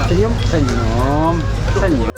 Senyum, senyum, senyum.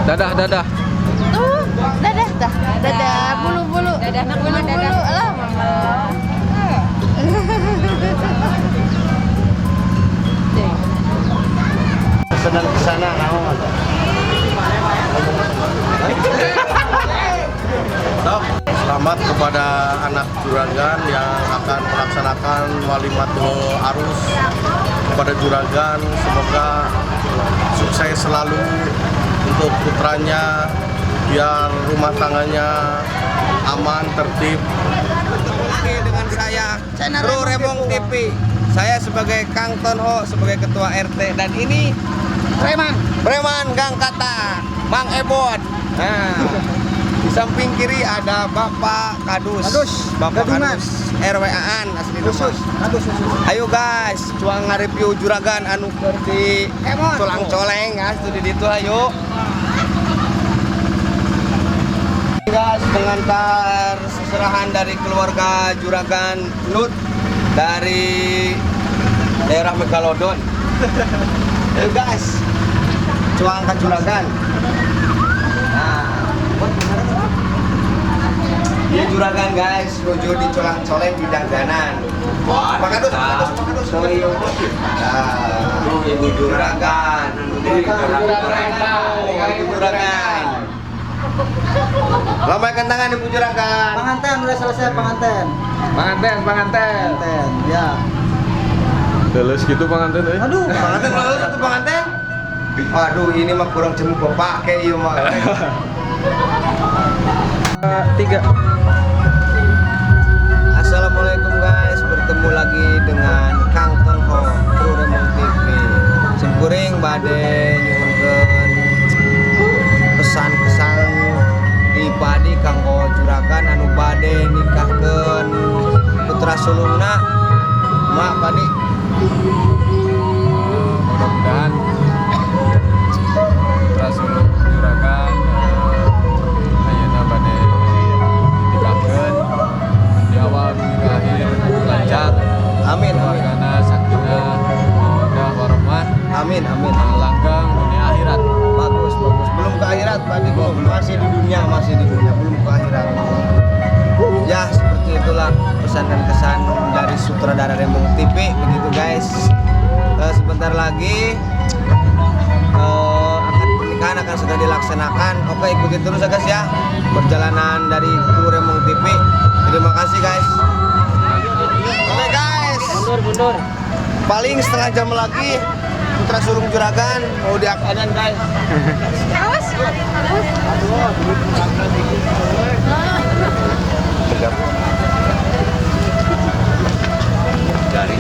Dadah, dadah. Tuh, dadah dah. Dadah, bulu-bulu. Dadah, bulu-bulu. Alah, mama. Pesanan ke sana kamu. Selamat kepada anak juragan yang akan melaksanakan walimatul arus. Kepada juragan, semoga sukses selalu untuk putranya, biar rumah tangganya aman, tertib. Bertemu lagi dengan saya, Bro Remong TV. Saya sebagai Kang Tonho, sebagai Ketua RT, dan ini Preman, Preman Gang Kata, Mang Ebon. Nah, di samping kiri ada Bapak Kadus, Bapak Gadungan. Kadus, RWA-an asli Khusus, nama. khusus, khusus. Ayo guys, cuang nge-review juragan anu keur di colang-coleng guys, tuh di ditu ayo. Guys, pengantar seserahan dari keluarga juragan Nut dari daerah Megalodon. Ayo guys, cuang ke juragan. Nah, dia juragan guys, menuju di colang-coleng di Dangdanan. Pak Kadus, Pak Kadus, Pak Kadus. Nah, ibu juragan, ibu juragan. Lambaikan tangan ibu juragan. Pengantin udah selesai pengantin. Pengantin, pengantin. Pengantin, ya. Lulus gitu pengantin eh. Aduh, Pengantin lulus satu pengantin. Waduh, ini mah kurang jemu bapak kayak iya mah. 3. Assalamualaikum guys, bertemu lagi dengan Kang Tonho, Kru Remong TV. Simkuring bade nyuhunkeun pesan-pesan di padi kanggo juragan anu bade nikahkeun putra sulungna Mak Padi. Mudah-mudahan putra sulung juragan ayeuna bade dinikahkeun di awal hingga akhir lancar. Amin, amin. Keluargana sakinah, mawaddah warahmah. Amin, amin. Langgeng dunia akhirat. Bagus, bagus. Belum ke akhirat, Pak Diko. Masih di dunia, masih di dunia, belum ke akhirat. Ya, seperti itulah pesan dan kesan dari sutradara Remong TV begitu guys. Sebentar lagi akan pernikahan akan segera dilaksanakan. Oke, ikuti terus ya guys ya perjalanan dari Kru Remong TV. Terima kasih guys. Oke guys. Mundur, mundur. Paling setengah jam lagi putra sulung juragan mau diakadan guys. Awas. Dari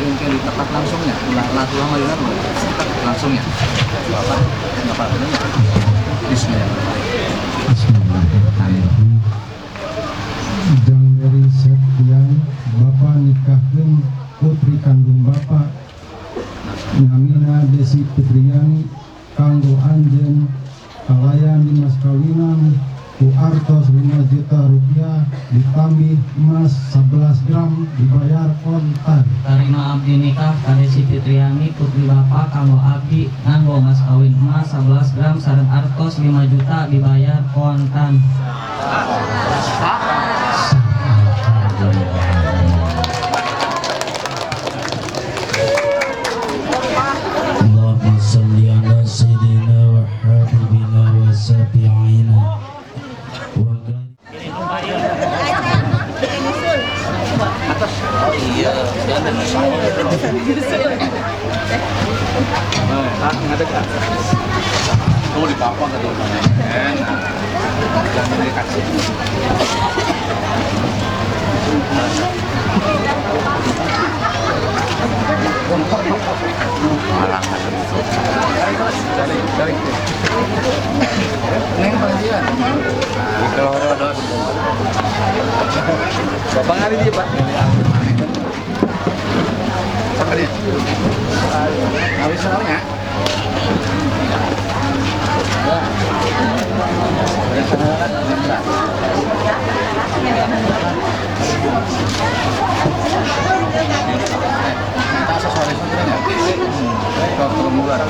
mungkin di tempat langsungnya, langsung ya. Apa? Apa ini? Bismillahirrahmanirrahim. Bismillahirrahmanirrahim. Jang dari Septian, Bapak nikahkeun putri kandung Bapak namina Desi Fitriani kanggo anjeun kalayan dimas kawinan ku artos 5 juta rupiah ditambih emas 11 11 gram dibayar kontan. Tarima abdi nikah ka Desi Fitriani, putri Bapak, kanggo abdi nganggo mas kawin emas 11 gram sareng artos 5 juta dibayar kontan. اللهم صل على سيدنا وحبيبنا وشفيعنا. Iya, jangan. Ah, ngadeg ah. Tuh di Papua nggak tuh? Enak. Jangan dikasih. Malang. Cari, cari. Neng pengajian. Di Kelorodos. Bapak ngari dia, Pak. Siapa dia? Habis soalnya. Ya. Ada sana, minta aksesoris ya. Kalau bulan.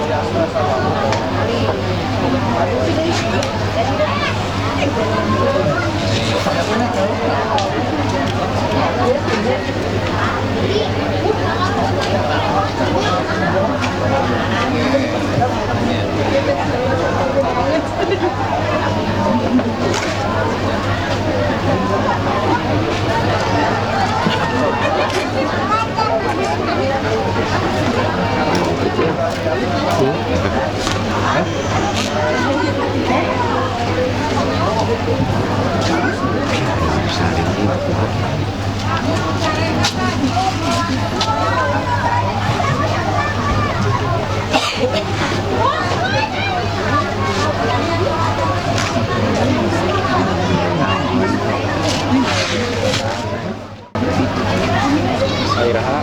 Airaha.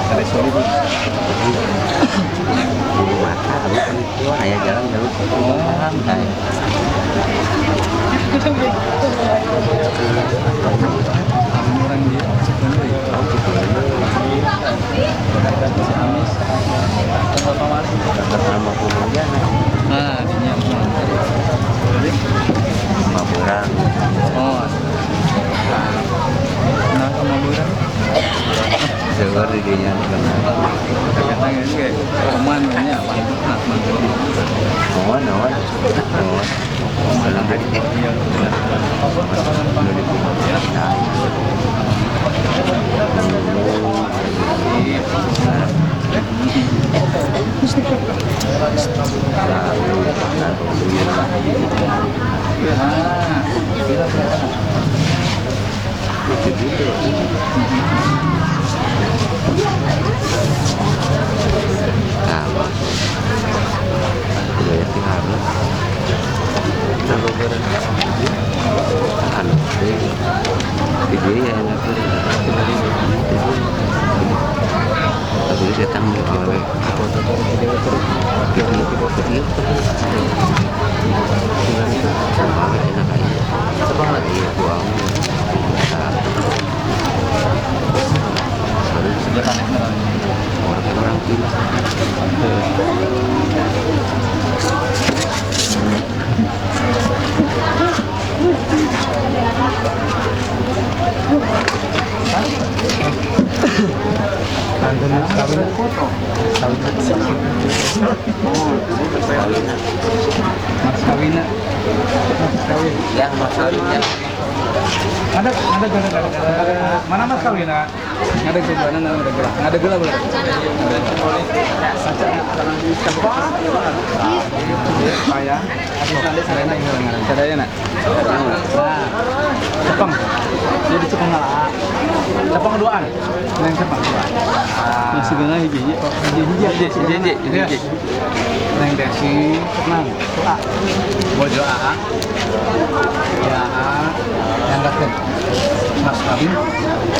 Ada soli bu. Mata itu ayah jalan jalur paham saya. Orang dia sebenarnya. Si Amis. Bapak Wali. Nama puluhnya. Nah, dinya. Maburang. Oh. Nah, ke Maburang. Seueur di dinya. Kadang ini kayak oman ini apa? Nah, Oman, oman. Oman. Dalam hari iya. Mas kawina. Mas kawin. Ya, mas kawinnya. Ada. Mana mas kawina? Ada gula, ada gula. Ada gula boleh. Saya, sadayana. Nah, cepeng. Jadi cepeng lah. Cepeng duaan. Neng cepeng. Masih gana hiji hiji hiji hiji. Neng Desi, tenang. Bojo AA. Ya AA yang datang. Mas kawin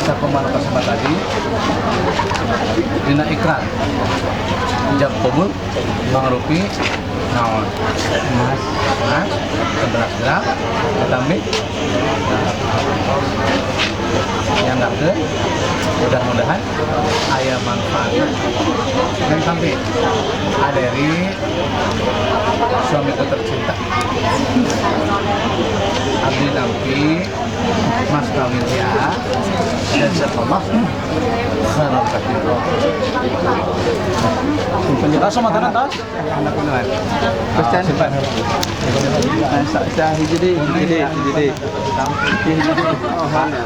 1,4 tadi. Dina ikrar. Ijab kabul, mangrupi Naon? Emas. Emas 11 gram. Ditambah nyanggakeun, mudah-mudahan aya manfaatna. Dan sampai dari suamiku tercinta, abdi nampi mas kawin ya, jazakallah khairan katsira. Tas sama tanah tas. Anak kunuan. Pesan. Simpan. Sa hiji deui, hiji deui, hiji deui. Hiji deui.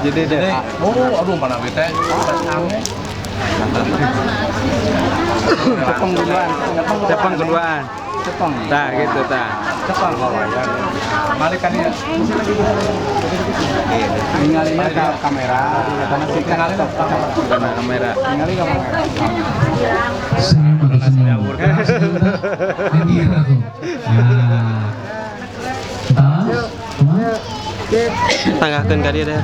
Hiji deui deh. Oh, aduh, mana bete. Cepeng duluan. Cepeng duluan. Cepeng. Tah gitu tah. Cepeng. Balik kan ya. Ningalina ke kamera. Ningalina ke kamera. Karena kamera. Ningali ke kamera. Senyum atau senyum. Ini tuh. Nah. Tas, kumaha? Tanggahkeun ka dieu deh.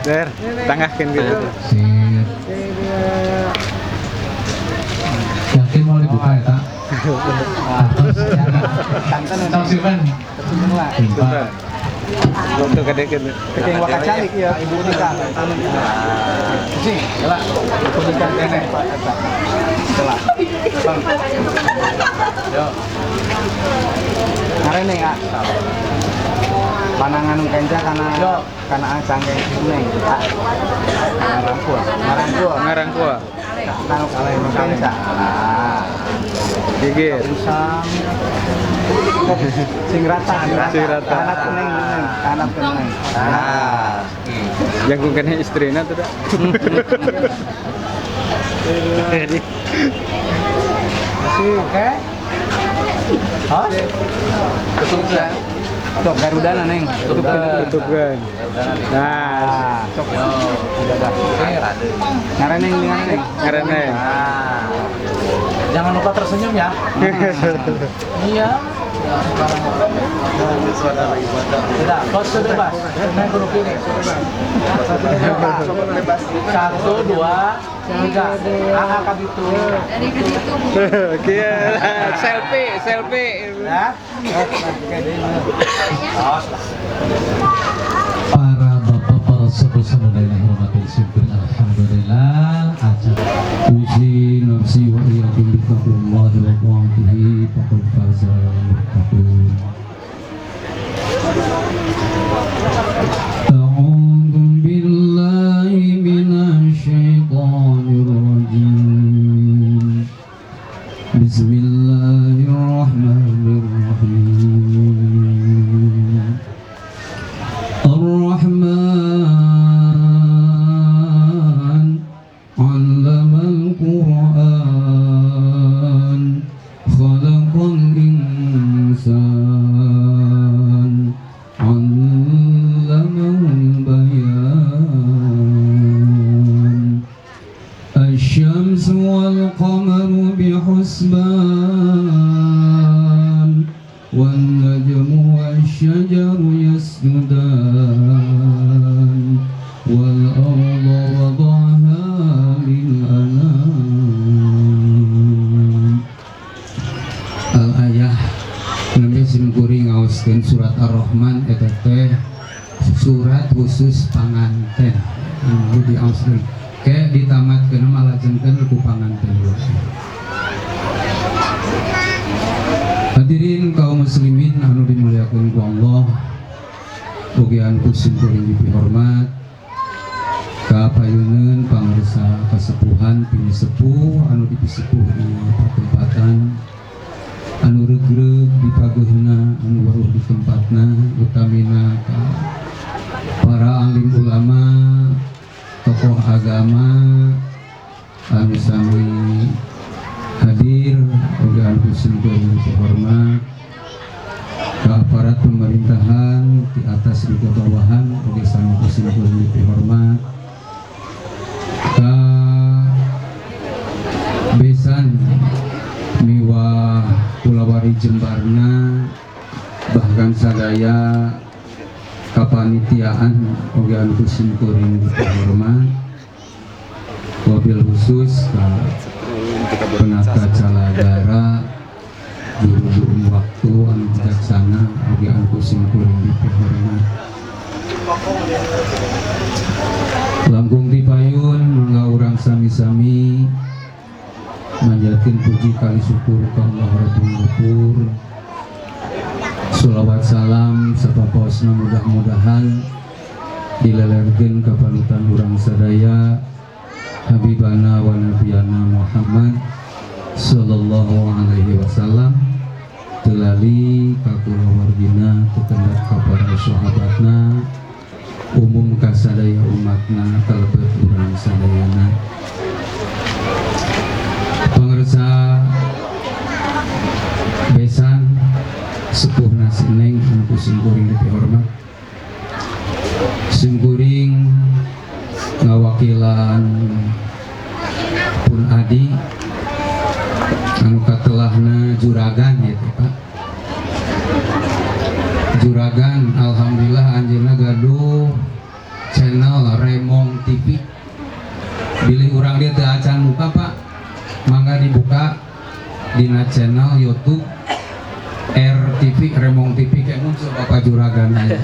Der, tanggahkeun gitu. Sip. Yakin mau dibuka ya, Tak? Tos simpen. Simpan. Tuh gede gitu. Keking wakacalik ya, ibu nikah. Sini, lah. Ibu nikah kene. Telah. Bang. Yo. Ngarene ya. Panangan nu kenca kana kana cangkeng kuning. Ngarangkul. Ngarangkul. Ngarangkul. Kana nu kenca. Nah. Gigit. Usang. Sing rata, Sing rata. Anak kuning, anak kuning. Nah, Yang kene istrina tuh dah. Oke. Hah? Tutup ya. Sok Garuda neng. Tutupkeun. Nah, Sok. Udah dah. Ngareneng, ngareneng. Ngareneng. Nah. Jangan lupa tersenyum ya. Iya. Sudah, pose bebas. Neng kudu kiri. Satu, dua, tiga. Ah, kaditu. Dari kaditu. Oke, selfie, selfie. Ya. Para bapak, para sepuh dan hormati syukur alhamdulillah acara usi nafsi wa iyyakum bitaqwallahi wa ta'atihi faqad faza muttaqun. A'udzu billahi minasy syaithanir rajim. Bismillahirrahmanirrahim. Ar-Rahman 'allama al-Qur'an, khalaqal insan, 'allamahul bayan. Asy-syamsu wal qamaru bihusban, wan najmu wasy-syajaru yasjudan, wal arda wada'aha lil anam. Al-ayah nembe simkuring ngaoskeun surat Ar-Rahman eta teh surat khusus panganten. Anu diaoskeun ke ditamatkeun malajengkeun ku panganten. Hadirin kaum muslimin anu dimuliakeun ku Allah, ugi anu ku simkuring dipihormat ka payuneun pangarsa kasepuhan pinisepuh anu dipisepuh dina patempatan, anu regreg di pageuna, anu waruh di tempatna, utamina ka para alim ulama, tokoh agama anu sami hadir, ugi anu simkuring dipihormat ka aparat pemerintahan di atas juga bawahan, ugi sami simkuring dipihormat ka besan miwah kulawari jembarna, bahkan sadaya kapanitiaan oge anu ku simkuring dipihormat, wabil khusus ka penata calagara Juru waktu anu bijaksana oge anu ku simkuring dipihormat. Langkung dipayun mangga urang sami-sami manjatkeun puji kali syukur ka Allah Rabbul Ghafur. Sholawat salam sapapaosna mudah-mudahan dilelerkeun ka panutan urang sadaya Habibana wa Nabiyana Muhammad sallallahu alaihi wasallam, teu lali ka kulawargina, teu kendat ka para sahabatna, umum ka sadaya umatna kalebet urang sadayana. Pangersa besan sepuhna si Neng anu ku simkuring dipihormat, simkuring ngawakilan pun adi anu katelahna juragan ya teh, Pak Juragan. Alhamdulillah anjeunna gaduh channel Remong TV. Bilih urang dia teu acan muka, Pak, mangga dibuka dina channel YouTube RTV Remong TV, kayak muncul Bapak Juragan aya.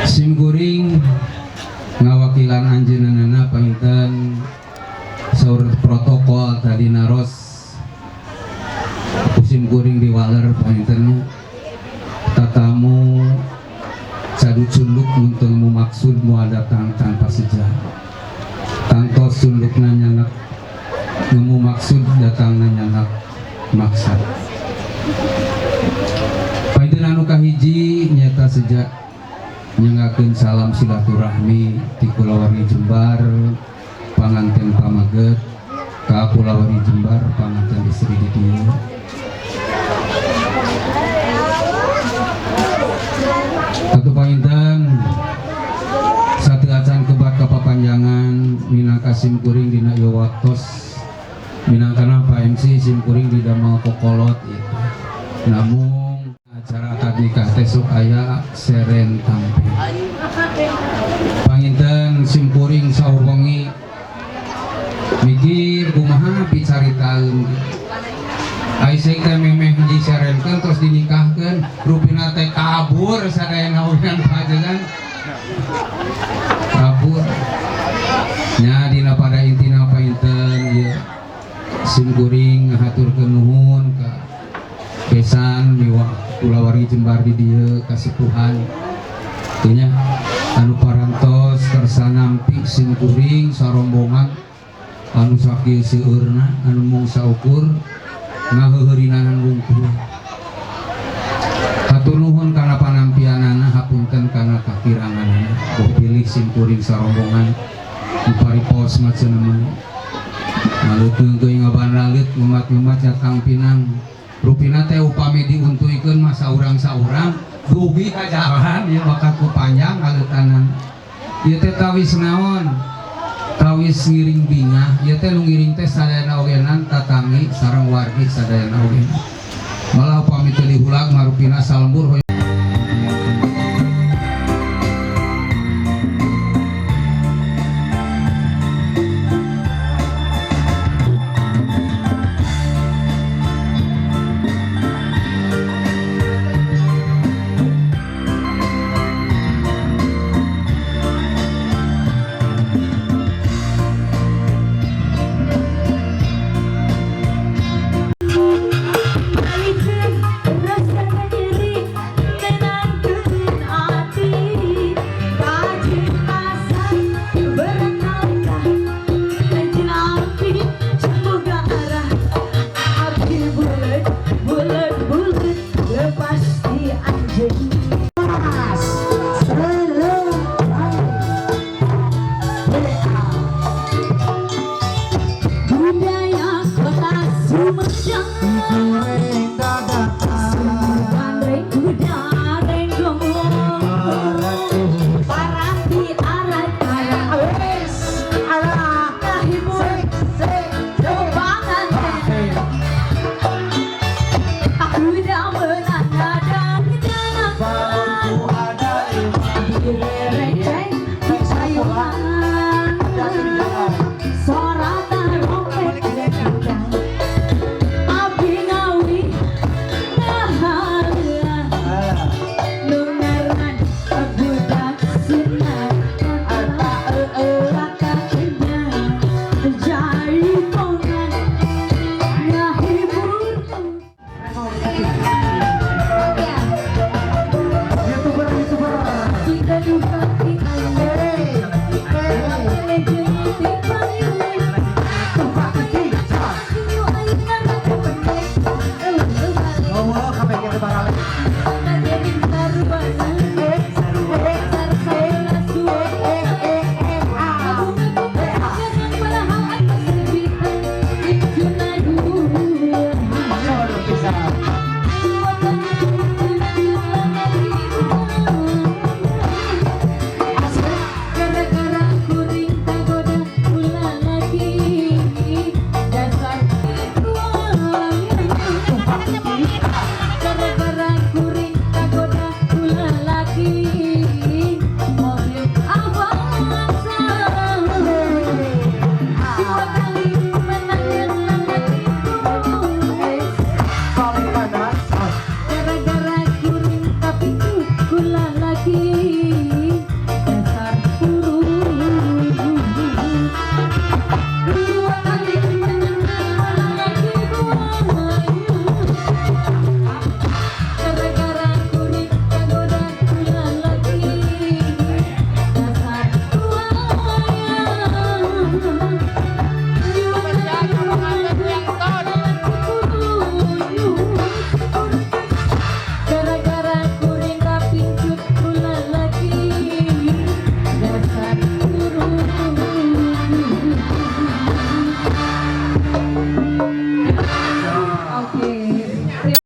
Simkuring ngawakilan anjeunna panginten saur protokol tadi naros ku simkuring diwaler pangintennya tatamu cadu cunduk mun teu maksud moal datang tanpa seja, tangtos sundukna nyanak nemu maksud datangna nyanak maksad. Panginten anu kahiji nyata sejak nyanggakeun salam silaturahmi ti kulawargi Jembar panganten pamaget ka kulawargi Jembar panganten istri di dieu. Satu panginten satu acan kebat kapapanjangan minangka simkuring dina ieu waktos minangkana Pak MC simkuring di damel kokolot itu, namun acara akad nikah teh sok aya seren tampi. Panginten simkuring saur wengi mikir kumaha picaritaeun ai sing teh memeh diserenkeun terus dinikahkeun, rupina teh kabur sadayana urang pajengan kabur nya. Dina pada intina panginten ieu simkuring ngahaturkeun nuhun ka besan miwah kulawargi Jembar di dieu kasepuhan teu nya anu parantos kersa nampi simkuring sarombongan anu sakieu seueurna anu mung saukur ngaheuheurinanan wungkul. Hatur nuhun kana panampianana, hapunten kana kakiranganana, boh pilih simkuring sarombongan nu paripos maceuna mah ngaleuteung teuing ngabandraleut ngemat-ngemat jatang pinang, rupina teh upami diuntuikeun mah saurang-saurang dugi ka jalan ieu bakat ku panjang ngaleutanan ieu teh. Tawis naon, tawis ngiring bingah ieu teh, nu ngiring teh sadayana ogenan tatangi sareng wargi sadayana ogenan, malah upami teu dihulag mah rupina salembur.